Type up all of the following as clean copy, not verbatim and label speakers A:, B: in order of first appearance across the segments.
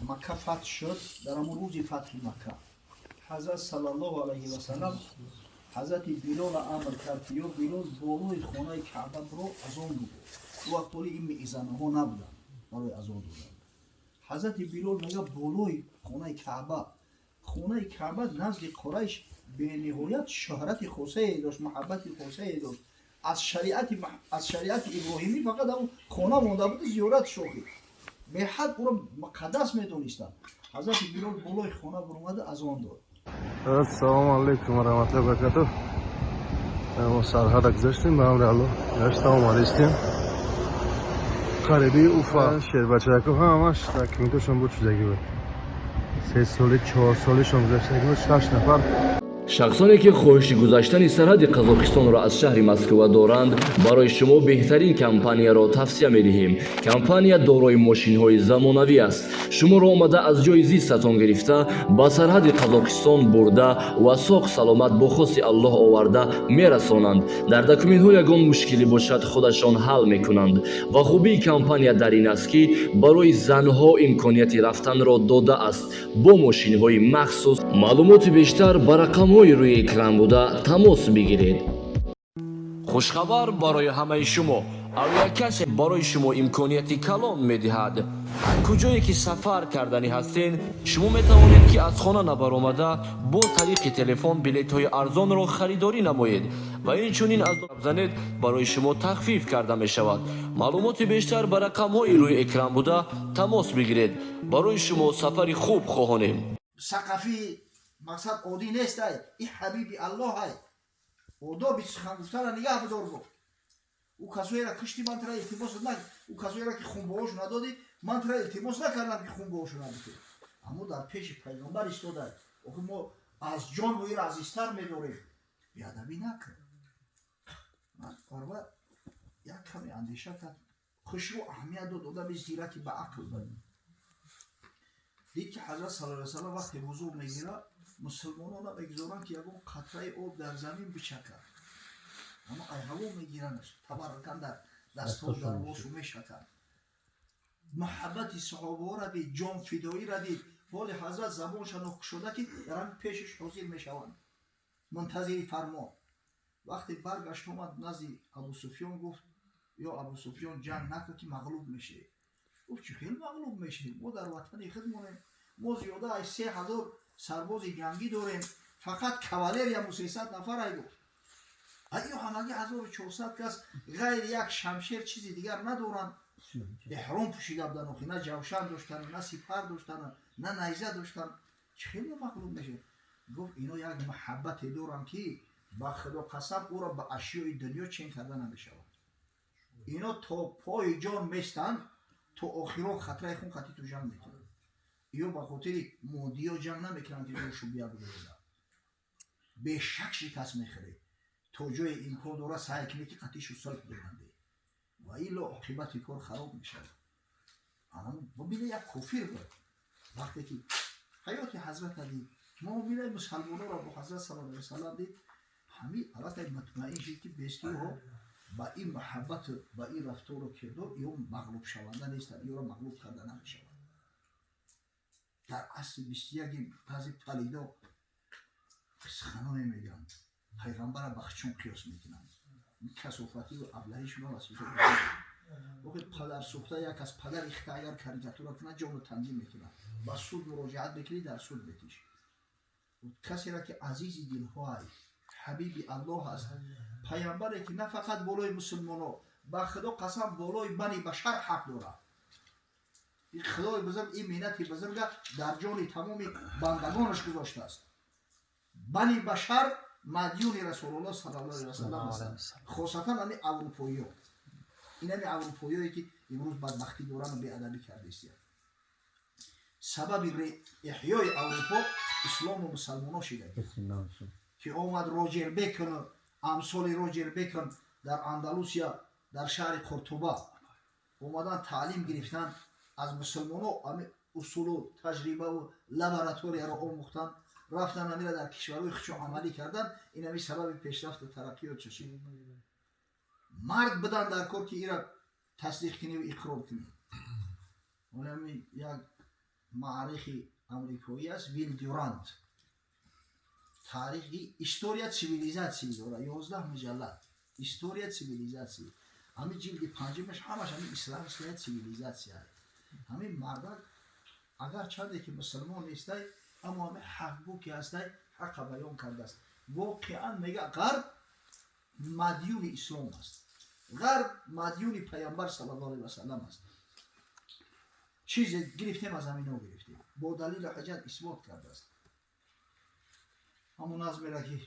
A: Макка фатҳ шуд. Дар ҳамон рӯзи фатҳи Макка Ҳазрат саллаллоҳу алайҳи васалам Ҳазрати Билола амр кард, ки: «Ё Билол, болои хонаи Каъба биро, азон бугӯ». Ӯ вақт ҳоли ин меъзанаҳо набуданд барои азон додан. Ҳазрати Билол мега, болои хонаи Каъба. Хонаи Каъба назди Қурайш бениҳоят шӯҳрати хосае дошт, муҳаббати хосае дошт. Аз шариати Иброҳимӣ фақат ҳамон хона монда буд, зиёрат шохӣ беҳад ӯро муқаддас медонистанд. Ҳазрати Билол болои хона буромада, азон дод.
B: Ассалому алайкум ва раҳматуллоҳи ва баракатуҳ. Мо сарҳада гузаштем, ба амри Аллоҳ гашта омадистем. Қариби Уфа шербачако ҳамаш документошон буд, шудагӣ буд. 3 соли, 4 солишон гузаштагӣ буд, шаш нафар.
C: Шахсоне, ки хоҳиши гузаштани сарҳади Қазоқистонро аз шаҳри Москва доранд, барои шумо беҳтарин компанияро тавсия медиҳем. Компания дорои мошинҳои замонавӣ аст. Шуморо омада, аз ҷои зистатон гирифта, ба сарҳади Қазоқистон бурда ва соғ саломат бо хости Аллоҳ оварда мерасонанд. Дар документҳо ягон мушкилӣ бошад, худашон ҳал мекунанд. Ва хубии компания дар ин аст, ки барои занҳо имконияти рафтанро додааст бо мошинҳои махсус. Маълумоти бештар ба рақамҳои рӯи экран буда тамос бигиред. Хушхабар барои ҳамаи шумо: авиакасса барои шумо имконияти калон медиҳад. Ҳар куҷое ки сафар карданӣ ҳастен, шумо метавонед, ки аз хона набаромада, бо тариқи телефон билетҳои арзонро харидорӣ намоед ва инчунин аз занед, барои шумо тахфиф карда мешавад. Маълумоти бештар ба рақамҳои рӯи экран буда тамос бигиред. Барои шумо сафари хуб хоҳонем.
A: Сақафӣ мақсад оддӣ нестай, и ҳабиби Аллоҳай, одоби сухан гуфтана нигаҳ бидор, гуфт. Ӯ касоеро кишти, ман тара илтимос на, ӯ касоеро ки хунбаҳошо надодӣ, ман тара илтимос накардам, ки хунбаҳошо надодӣ. Аммо дар пеши пайғамбар истода, охи мо аз ҷону ира азизтар медорем, беадабӣ накун. Арва як каме андеша кард, хушрӯ аҳамият дод, одами зираки ба ақл буд. Дид, ки Ҳазрат салла алайhi васаллам вақте вузӯ мегирад, мусулмонон намегузоранд, ки ягон қатраи об дар замин бичакад, аммо ай ҳаво мегиранаш, табаррукан дар дастҳо дарвошу мешаканд. Муҳаббати саҳобаҳоро дид, ҷонфидоиро дид. Ҳоли Ҳазрат забонша нокушода, ки дар ҳамин пешаш ҳозир мешаванд, мунтазири фармон. Вақте баргашт, омад назди Абусуфён, гуфт: «Ё Абусуфён, ҷанг накун, ки мағлуб мешавӣ». Гуфт: «Чӣ хел мағлуб мешавем? Мо дар ватани худ монем, мо зиёда аз 3000 сарбози ҷангӣ дорем, фақат кавалерияму 300 нафарай», гуфт. Аю ҳамагӣ 1400 кас, ғайри як шамшер чизи дигар надоранд. Эҳром пӯшида буданд, охи на ҷавшан доштанд, на сипар доштанд, на найза доштанд. Чӣ хел мо мағлуб мешавем? Гуфт: «Ино як муҳаббате дорам, ки ба Худо қасам, ӯро ба ашёи дунё чен карда намешавад. Ино то пои ҷон местанд, то охирон қатраи хун қати ту ҷанг мекунанд. Ё ба хотири моддиё ҷанг намекунанд, ки ҷошу бия бигӯяд. Бешак шикаст мехӯрӣ. То ҷое имкон дорад, саъй кунӣ, ки қатишу сулҳ бибандӣ, ва илло оқибати кор хароб мешавад». Бибине, як кофир буд. Вақте ки ҳаёти Ҳазрата дид, муомилаи мусалмононро бо Ҳазрат саллаллоҳу алайҳи васаллам дид, ҳамин аллакай мутмаин шуд, ки бестиҳо ба ин муҳаббату ба ин рафтору кирдор ё мағлубшаванда нестанд, ёро мағлуб карда намешавад. Дар асри 21-им баъзе палидо суханое мегӯянд, пайғамбара ба чун қиёс мекунанд. Касофативу аблаҳишуно расида. Охи падарсӯхта, як аз падар ихта агар карикатура кунад, ҷону танзим мекунад, ба суд муроҷиат мекунӣ, дар суд метиш. Касеро ки азизи дилҳоай, ҳабиби Аллоҳ аст, паямбаре ки на фақат болои мусулмоно, ба Худо қасам, болои бани башар ҳақ дорад. Ин Худои бузург ин миннати бузурга дар ҷони тамоми бандагонаш гузоштааст. Бани башар мадюни Расулуллоҳ саллаллоҳу алайҳи васаллам ҳастанд, хосатан ами аврупоиё. Инами аврупоиёе ки имрӯз бадбахтӣ дорану беадабӣ кардаистиянд, сабаби эҳёи Аврупо ислому мусалмоно шида, ки омад Роҷер Бекону амсоли Роҷер Бекон дар Андалусия, дар шаҳри Қуртуба омадан, таълим гирифтан аз мусулмоно, ами усулу таҷрибаву лабораторияро омӯхтан, рафтан, амира дар кишварҳои худшон амалӣ кардан. Инами сабаби пешрафту тараққиёт чашид. Мард будан дар кор, ки ира тасдиқ кунӣ, иқрор кунӣ. Ами як Муаррихи амрикоӣ аст, Вил Дюрант. Таърихи «История цивилизации» дора, 11 муҷаллад «История цивилизации». Ҳамин ҷилди панҷумаш ҳамаш ҳамин исламская цивилизация. Ҳамин мардак агар чанде ки мусулмон нестай, аммо ҳамин ҳақгӯ ки ҳастай, ҳаққа баён кардааст. Воқеан мега, ғарб мадюни ислом аст, ғарб мадюни Паямбар саллаллоҳу алайҳи васалам аст. Чизе гирифтем, аз ҳамино гирифтем, бо далилу ҳуҷҷат исбот кардааст. Ҳамон назмеро ки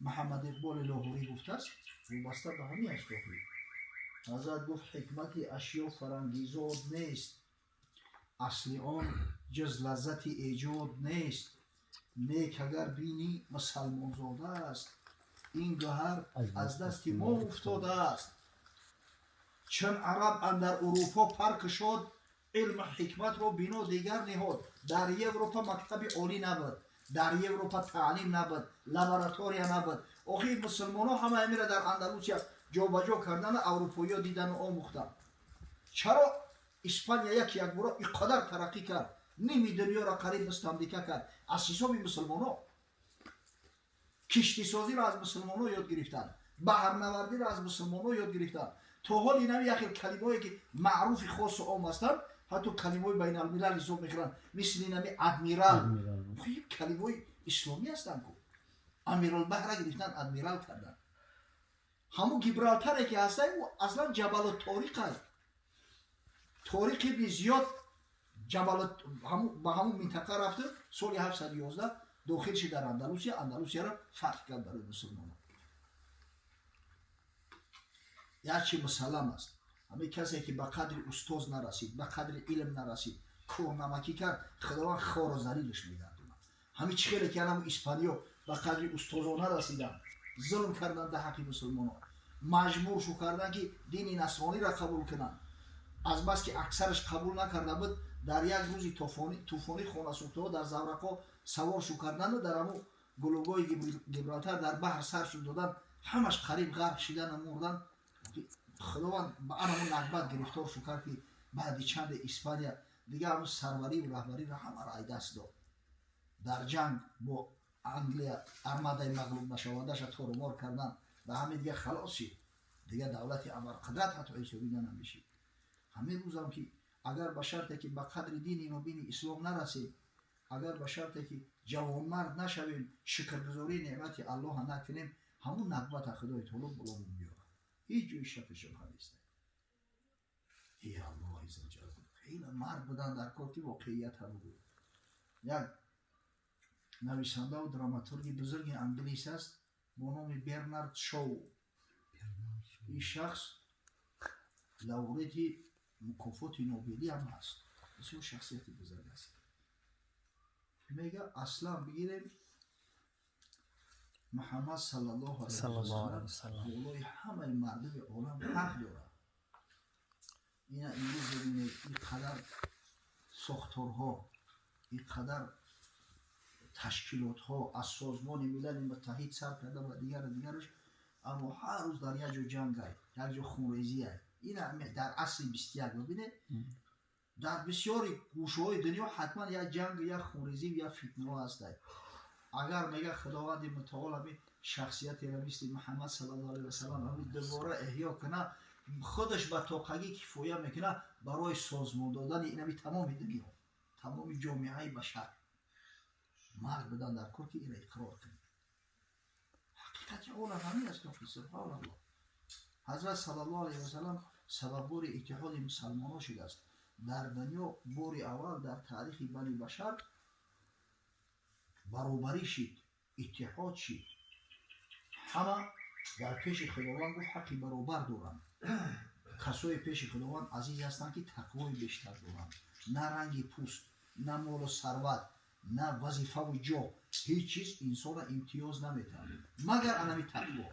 A: Муҳаммад Иқболи Лоҳурӣ гуфтааст, вобаста ба ҳамин аст. Охир ҳазрат гуфт: «Ҳикмати ашё фарангизод нест, асли он ҷуз лаззати эҷод нест. Нек агар бинӣ, мусалмонзода аст, ин гӯҳар аз дасти мо уфтодааст. Чун араб андар Урупо пар кушод, илму ҳикматро бино дигар ниҳод». Дар Европа мактаби олӣ набуд, дар Европа таълим набуд, лаборатория набуд. Охир мусулмонҳо ҳама ҳамира дар Андалусия ҷобаҷо кардану аврупоиё дидану омӯхтанд. Чаро Испания як якбора ин қадар тараққӣ кард, ними дунёро қариб мустамлика кард? Аз ҳисоби мусулмонҳо. Киштисозиро аз мусулмонҳо ёд гирифтанд, баҳрнавардиро аз мусулмонҳо ёд гирифтанд. То ҳол инами яхел калимаое ки маъруфи хосу ом ҳастанд, ҳатто калимаҳои байналмилал ҳисоб мекунанд, мисли инами адмирал, калимаҳои исломӣ ҳастанд ку. Амирулбаҳра гирифтан, адмирал карданд. Ҳамун Гибралтаре ки ҳастай, ӯ аслан Ҷабалу Ториқ аст. Ториқ ибни Зиёд ба ҳамун минтақа рафта, соли 711 дохил шид дар Андалусия, Андалусияро фатҳ кард барои мусулмонон. Як чи мусаллам аст: ҳамин касе ки ба қадри устоз нарасид, ба қадри илм нарасид, кӯрнамакӣ кард, Худованд хору залилаш мегардонад. Ҳамин чӣ хеле ки анам испаниё ба қадри устозо нарасиданд, зулм карданд дар ҳаққи мусулмонон, маҷбур шу карданд ки дини насрониро қабул кунанд. Азбаски аксараш қабул накарда буд, дар як рӯзи тӯфонӣ хонасӯхтаҳо дар заврақҳо савор шу карданду дар ҳамун гулугоҳи Гибралтар дар баҳр сар шу доданд, ҳамаш қариб ғарқ шидану мурданд. Худованд ба анамун нақбат гирифтор шу кард, ки баъди чанде Испания дигар ҳамун сарвариву раҳбариро ҳамаро ай даст дод. Дар ҷанг бо Англия армадаи мағлуб нашавандаша торумор карданд, ба ҳамин дигар халос шид, дигар давлати абарқудрат ҳатто ҳисобида намешид. Ҳамин рӯзам ки агар ба шарте ки ба қадри дини мубини ислом нарасем, агар ба шарте ки ҷавонмард нашавем, шукргузории неъмати Аллоҳа накунем, ҳамун нақбата Худои таоло боломон биёрад. Ҳеҷ ҷои шаку шубҳа нест. Е Аллоҳи зулҷалол, хеле мард будан дар кор, ки воқеиятро бигӯ. Як нависандаву драматурги бузурги англис аст бо номи Бернард Шоу. Ин шахс лауреати мукофоти Нобелӣ ҳам ҳаст, бисёр шахсияти бузург аст. Мега, аслан бигирем, Муҳаммад саллаллоҳу алайҳи васаллам болои ҳамаи мардуми олам ҳақ дорад. Ина имрӯз бибинед, ин қадар сохторҳо, ин қадар ташкилотҳо, аз Созмони Милали Муттаҳид сар карда ва дигару дигараш, аммо ҳар рӯз дар як ҷо ҷангай, як ҷо хунрезиай. Ина дар асри 21 бибинед, дар бисёри гӯшаҳои дунё ҳатман як ҷанг, як хунрезӣ, як фитнаҳо ҳастай. Агар, мега, Худованди мутаол ҳамин шахсиятеро мисли Муҳаммад саллаллоҳу алайҳи васаллам ҳамин дубора эҳё кунад, худаш ба тоқагӣ кифоя мекунад барои созмон додани инами тамоми дунё, тамоми ҷомеаи башар. Мард будан дар кор, ки ина иқрор кунед. Ҳақиқати олам ҳамин аст. Охи, субҳоналлоҳ, ҳазрат саллаллоҳу алайҳи васаллам сабабгори иттиҳоди мусалмонҳо шудааст. Дар дунё бори аввал дар таърихи бани башар баробарӣ шид, иттиҳод шид. Ҳама дар пеши Худованд, гуфт, ҳаққи баробар доранд. Касое пеши Худованд азиз ҳастанд, ки тақвои бештар доранд. На ранги пӯст, на молу сарват, на вазифаву ҷоҳ, ҳеҷ чиз инсонро имтиёз наметаҳад, магар анами тақво.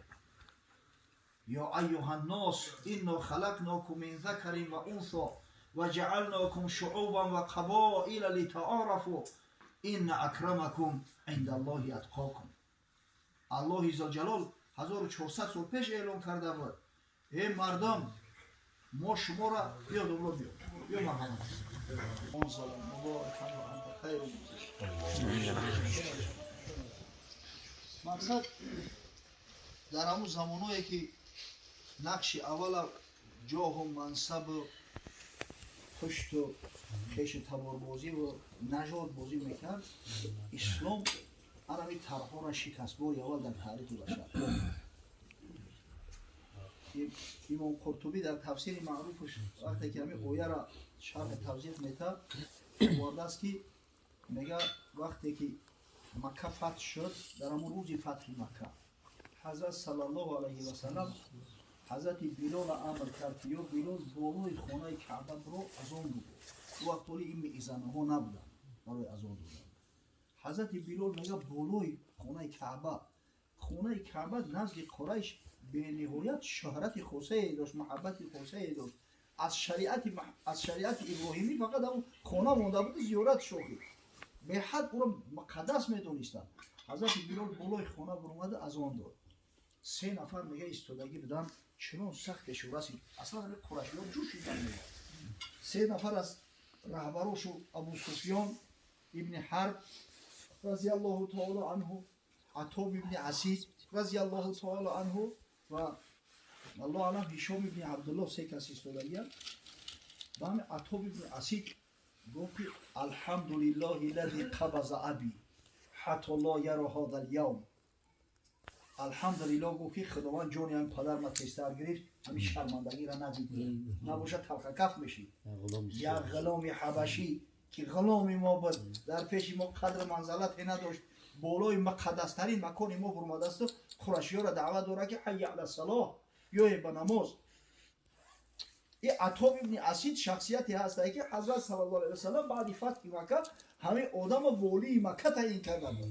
A: «Ё айюҳа ннос, инно халақнокум мин закарин ва унсо ва ҷаалнокум шуъубан ва қабоила литаорафу, инна акрамакум индаллоҳи атқокум». Аллоҳи зулҷалол 1400 сол пеш эълон карда буд: «Э мардум, мо шуморо». Биё, домло, биё, биё, марҳамат. منزلا مباركا وأنت خير المنزلين. Мақсад, дар ҳамун замоное ки нақши аввала ҷоҳу мансабу пушту хешу таборбозиву нажодбозӣ мекард, ислом анами тарҳора шикаст, бори аввал дар таърихи башар. Имом Қуртубӣ дар тафсири маъруфаш, вақте ки ҳамин ояра шарҳи тавзеҳ метад, овардааст, ки мега, вақте ки Макка фатҳ шуд, дар ҳамон рӯзи фатҳи Макка ҳазрат саллаллоҳу алайҳи васалам ҳазрати Билола амр кард, ки: «Ё Билол, болои хонаи Каъба биро, азон бугӯ». Ӯ вақт ҳоли ин меизанаҳо набуданд барои азон додан. Ҳазрати Билол, мега, болои хонаи Каъба. Хонаи Каъба назди Қурайш бениҳоят шӯҳрати хосае дошт, муҳаббати хосае дошт. Аз шариати Иброҳимӣ фақат ҳамон хона монда буд, зиёрат шохӣ беҳад ӯро муқаддас медонистанд. Ҳазрати Билол болои хона буромада азон дод. Се нафар, мега, истодагӣ буданд, чунон сахт шӯрасид, аслан ҳами қурашиҳо ҷӯшидан. Мега, се нафар аз раҳбарошу, Абу Суфён ибни Ҳарб разиаллоҳу таоло анҳу, Атоб ибни Асид разиаллоҳу таоло анҳу ва, аллоҳ алам, Ҳишом ибни Абдуллоҳ, се кас истодагиянд. Ба ҳами Атоб ибни Асид гуфт, ки: «Алҳамдулиллоҳи лази қабаза аби ҳатто ло яро ҳоза лявм». Алҳамдулиллоҳ, гуфт, ки Худованд ҷони ҳамин падар ма тезтар гирифт, ҳамин шармандагиро надид, набошад талхакаф мешид. Як ғуломи ҳабашӣ, ки ғуломи мо буд, дар пеши мо қадру манзалате надошт, болои муқаддастарин макони мо бурмадасту қурашиёро даъват дорад, ки ҳайя ала салоҳ, биёе ба намоз. И Атоб ибни Асид шахсияте ҳастае, ки ҳазрат саллаллоҳу алайҳи васалам баъди фатҳи Макка ҳамин одама волии Макка таъин карда буд.